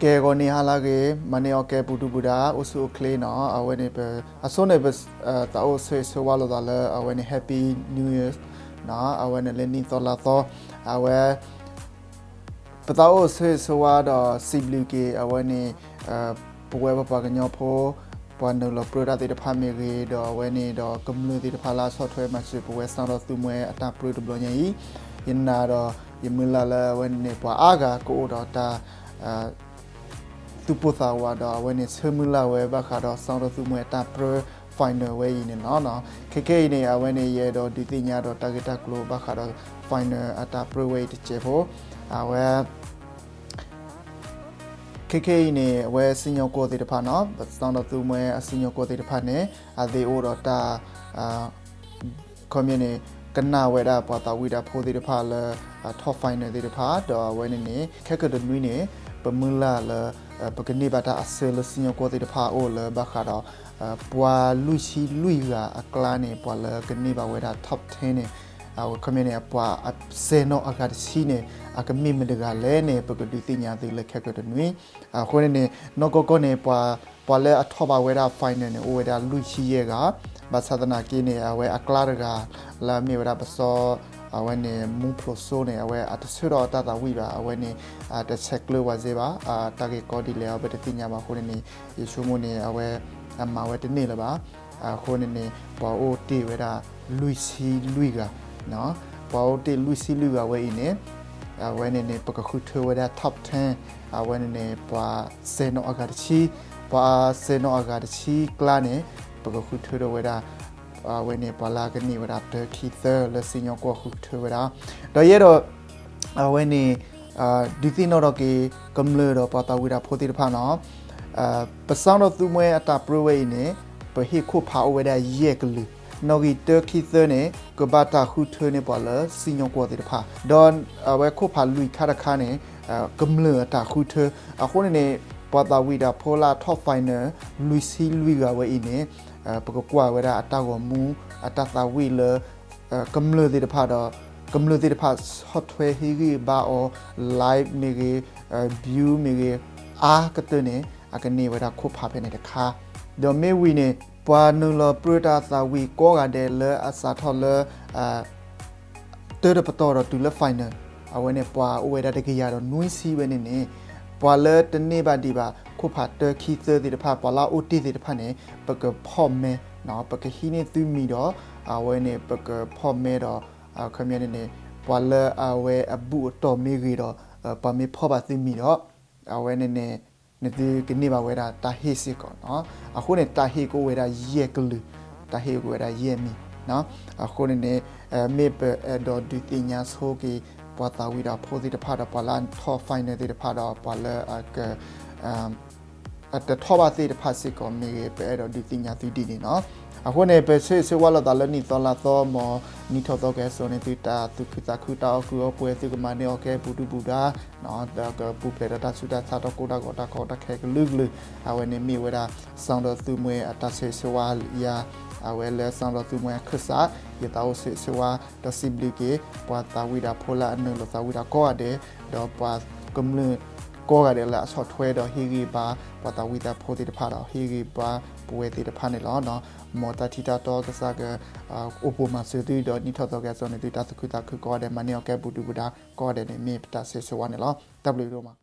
ကဲ ဂီၤနံၤဟါလၢအဂ့ၤ, မၤန့ၢ်အီၣ်ကဲပူၤဒူပူၤဒါ အိၣ်ဆူၣ်အိၣ်ချ့နီၤ, အဝဲန့ၣ်ပ အဆိန့ၣ်ပ သးအိၣ်ဆိၣ်ဂ့ၤဆိၣ်ဝါလိာ်သးလၢ အဝဲန့ၣ် Happy New Year နီၤ, အဝဲန့ၣ်လၢနံၣ်သီလါသီ, အဝဲ ပသးအိၣ်ဆိၣ်ဂ့ၤဆိၣ်ဝါဒီးစံးဘျုးက့ၤ အဝဲန့ၣ် ပဝဲပပှၤကညီဖိ ပှၤနုာ်လီၤပြၢတၢ်သ့ၣ်တဖၣ်မ့ၢ်ဂ့ၤ, ဒီးအဝဲန့ၣ်ဒီးကမျၢၢ်သ့ၣ်တဖၣ်လၢအဆီၣ်ထွဲမၤစၢၤပဝဲ စံၣ်ဒီးသူမှဲအတၢ်ပြၢတဘျီညါအံၤ, ယနာ်ဒီး ယမုၢ်လၢ်လၢအဝဲန့ၣ်န့ၣ် ပှၤအါဂၤကအိၣ်ဒီးတၢ် သူၣ်ပိၢ်သးဝးဒီးအဝဲန့ၣ် ဆၢမုၢ်လၢ်ဝဲဘၣ်ဃးဒီး စံၣ်ဒီးသူမှဲအတၢ်ပြၢ final ဝဲအံၤန့ၣ်လီၤ. ခဲခဲအံၤန့ၣ် အဝဲန့ၣ် ယအဲၣ်ဒိးဒုးသ့ၣ်ညါဒီးတၢ်ဂ့ၢ်တၢ်ကျိၤဘၣ်ဃးဒီး final အတၢ်ပြၢဝဲအံၤတစဲးဖိ, အဝဲ ခဲခဲအံၤန့ၣ် အဝဲစံၣ်ညီၣ်ကွီၢ်သ့ၣ်တဖၣ်နီၤ, ပစံၣ်ဒီးသူမှဲအစံၣ်ညီၣ်ကွီၢ်သ့ၣ်တဖၣ်န့ၣ် အသ့ၣ်အိၣ်ဒီးတၢ် ခီပညီန့ၣ် ကနၣ်ဝဲဒၣ်ပှၤသးဝံၣ်တၢ်ဖိသ့ၣ်တဖၣ်လၢ ထီၣ် final သ့ၣ်တဖၣ် ဒီးအဝဲန့ၣ်န့ၣ် ခဲကတနွံန့ၣ် ပမုၢ်လၢ်လၢ ပကန့ၢ်ဘၣ်တၢ်အဆၢလၢစံၣ်ညီၣ်ကွီၢ်သ့ၣ်တဖၣ်အအိၣ်လၢဘၣ်ဃးဒီး ပှၤလွံၢ်ဆံလွံၢ်ဂၤအကျါန့ၣ် ပှၤလၢကန့ၢ်ဘၣ်ဝဲဒၣ် top ten န့ၣ် ခီပညီန့ၣ် ပှၤစဲၤနီၣ်အဂၤတဆံန့ၣ် အကမ့ၢ်မတဂၤလဲၣ်န့ၣ် ပကဒုးသ့ၣ်ညါသုလၢခဲကတနွံ, အဃိန့ၣ်န့ၣ် နီၢ်ကီၢ်ကီၢ်န့ၣ် ပှၤ ပှၤလၢအထီၣ်ဘၣ်ဝဲဒၣ် final န့ၣ် အိၣ်ဝဲဒၣ်လွံၢ်ဆံယဲၢ်ဂၤ, ဘၣ်ဆၣ်သနာ်က့န့ၣ် အဝဲအကျါတဂၤ လၢအမ့ၢ်ဝဲဒၣ်ပစီ အဝဲန့ၣ် မူဖျိးစိန့ၣ် အဝဲအတဆၢထီၣ်အတၢ်သးဝံၣ်ဘၣ်, အဝဲန့ၣ် တဆဲးကျၢဝဲစ့ဘၣ်, တၢ်ဂ့ၢ်ကီဒ်လဲၣ်အဝဲတသ့ၣ်ညါဘၣ်အဃိန့ၣ်န့ၣ် ယဆိကမိၣ်န့ၣ် အဝဲ အမၤဝဲတန့ၢ်လၢၤဘၣ်. အဃိန့ၣ်န့ၣ် ပှၤအိၣ်တ့ၢ်ဝဲဒၣ်လွံၢ်ဆံလွံၢ်ဂၤ, ပှၤအိၣ်တ့ၢ်လွံၢ်ဆံလွံၢ်ဂၤဝဲအံၤန့ၣ် အဝဲန့ၣ်န့ၣ် ပကဃုထၢဝဲဒၣ် top ten, အဝဲန့ၣ်န့ၣ် ပှၤစဲၤနီၣ်အဂၤတဆံ, ပှၤစဲၤနီၣ်အဂၤတဆံကျါန့ၣ် ပကဃုထၢထီၣ်ဝဲဒၣ် အဝဲန့ၣ် ပှၤလၢအကန့ၢ်ဝဲဒၣ်တၢခံသၢလၢစံၣ်ညီၣ်ကွီၢ်ဃုထၢဝဲဒၣ်, ဒီးယအဲၣ်ဒိး အဝဲန့ၣ် ဒုးသ့ၣ်နီၣ်ထီၣ်က့ၤ ကမျၢၢ်ဒီးပှၤသးဝံၣ်တၢ်ဖိသ့ၣ်တဖၣ်နီၤ, ပစံၣ်ဒီးသူမှဲအတၢ်ပြၢဝဲအံၤန့ၣ် ပဟ့ၣ်ခိၣ်ဖးအိၣ်ဝဲဒၣ်ယဲၢ်ကလုာ်, နီၣ်ဂံၢ်တၢခံသၢန့ၣ် ကဘၣ်တၢ်ဃုထၢန့ၢ်ပှၤလၢစံၣ်ညီၣ်ကွီၢ်သ့ၣ်တဖၣ်, ဒီးအဝဲခိၣ်ဖးလွံၢ်ခါတခါန့ၣ် ကမျၢၢ်အတၢ်ဃုထၢ, အဃိန့ၣ်န့ၣ် ပှၤသးဝံၣ်တၢ်ဖိလၢအထီၣ် final လွံၢ်ဆံလွံၢ်ဂၤဝဲအံၤန့ၣ် ပကကွၢ်ဝဲဒၣ်အတၢ်ဂီၤမူ အတၢ်သးဝံၣ်လၢ ကမျၢၢ်သ့ၣ်တဖၣ်ဒီး ကမျၢၢ်သ့ၣ်တဖၣ်ဆီၣ်ထွဲဟ့ၣ်ဂံၢ်ဘါအီၤ live မ့ၢ်ဂ့ၤ, view မ့ၢ်ဂ့ၤ, အါကတၢၢ်န့ၣ် အကန့ၢ်ဝဲဒၣ်ခိၣ်ဖးဖဲန့ၣ်တခါ, ဒီးမ့ၢ်ဝံၤန့ၣ် ပှၤနုာ်လီၤပြၢတၢ်သးဝံၣ်ကိးဂၤဒဲးလၢအစးထီၣ်လၢ တၢတပတီၢ်ဒီးတုၤလၢ final အဝဲန့ၣ် ပှၤအိၣ်ဝဲဒၣ်တကယၤဒီးနွံဆံဝဲန့ၣ်န့ၣ် ပှၤလၢတန့ၢ်ဘၣ်ဒံးဘၣ် ခိၣ်ဖးတၢခံသၢသ့ၣ်တဖၣ် ပှၤလၢအအိၣ်တ့ၢ်သ့ၣ်တဖၣ်န့ၣ် ပကဖီၣ်မဲ ပကဟံးန့ၢ်သုမံၤဒီး အဝဲန့ၣ် ပကဖီၣ်မဲဒီး ခီပညီန့ၣ်န့ၣ် ပှၤလၢအဝဲအဘူးအတီၢ်မ့ၢ်ဂ့ၤဒီး ပှၤမ့ၢ်ဖီၣ်ဘၣ်သုမံၤဒီး အဝဲန့ၣ်န့ၣ် နသုကန့ၢ်ဘၣ်ဝဲဒၣ်တၢ်ဟ့ၣ်စ့ၢ်ကီးနီၤ. အဃိန့ၣ် တၢ်ဟ့ၣ်ကအိၣ်ဝဲဒၣ်ယဲၢ်ကလုာ်, တၢ်ဟ့ၣ်ကအိၣ်ဝဲဒၣ်ယဲၢ်မံၤနီၤ. အဃိန့ၣ်န့ၣ် မ့ၢ်ပအဲၣ်ဒိးဒုးသ့ၣ်ညါဆိက့ၤ ပှၤသးဝံၣ်တၢ်ဖိသ့ၣ်တဖၣ်ဒီး ပှၤလၢအထီၣ် final သ့ၣ်တဖၣ်ဒီး ပှၤလၢအက အတထီၣ်ဘၣ်သ့ၣ်တဖၣ်စ့ၢ်ကီးမ့ၢ်ဂ့ၤ ပအဲၣ်ဒိးဒုးသ့ၣ်ညါသုဒ်န့ၣ်နီၤ. အဃိန့ၣ် ပဆိၣ်ဂ့ၤဆိၣ်ဝါလိာ်သးလၢနံၣ်သီလါသီ မ်နံၣ်ထီၣ်သီကဟဲစိာ်န့ၢ်သုတၢ်သူၣ်ခုသးခု တၢ်အီၣ်ကုၢ်အီပှဲၤ သုကမၤန့ၢ်အီၣ်ကဲပူၤဒူပူၤဒါ ဒီးကပူၤဖျဲးဒီးတၢ်ဆူးတၢ်ဆါ တၢ်ကိၢ်တၢ်ဂီၤ တၢ်ကီတၢ်ခဲကလုာ်ကလုာ် အဝဲန့ၣ်မ့ၢ်ဝဲဒၣ် စံၣ်ဒီးသူမှဲအတၢ်ဆိၣ်ဂ့ၤဆိၣ်ဝါယၤ အဝဲလၢစံၣ်ဒီးသူမှဲအခၢၣ်စး ယသးအိၣ်ဆိၣ်ဂ့ၤဆိၣ်ဝါ ဒီးစံးဘျုးက့ၤ ပှၤသးဝံၣ်တၢ်ဖိလၢအနုာ်လီၤသးဝံၣ်တၢ်ကိးဂၤဒဲး ဒီးပှၤကမျၢၢ်ကိးဂၤဒဲးလၢအဆီၣ်ထွဲဒီးဟ့ၣ်ဂံၢ်ဘါ ပှၤသးဝံၣ်တၢ်ဖိသ့ၣ်တဖၣ်ဒီး ဟ့ၣ်ဂံၢ်ဘါပဝဲသ့ၣ်တဖၣ်န့ၣ်လီၤ. မ်တၢ်ထံၣ်တၢ်တီကစၢ်က အိၣ်ပိာ်မၤစၢၤသုဒီး နံၣ်ထီၣ်သီကဟဲစိာ်န့ၢ်သုတၢ်သူၣ်ခုသးခုကိးဂၤဒဲး မၤန့ၢ်အီၣ်ကဲပူၤဒူပူၤဒါကိးဂၤဒဲးန့ၣ် မ့ၢ်ပတၢ်ဆိၣ်ဂ့ၤဆိၣ်ဝါန့ၣ်လီၤ. တၢ်ဘျုးဒိၣ်မး.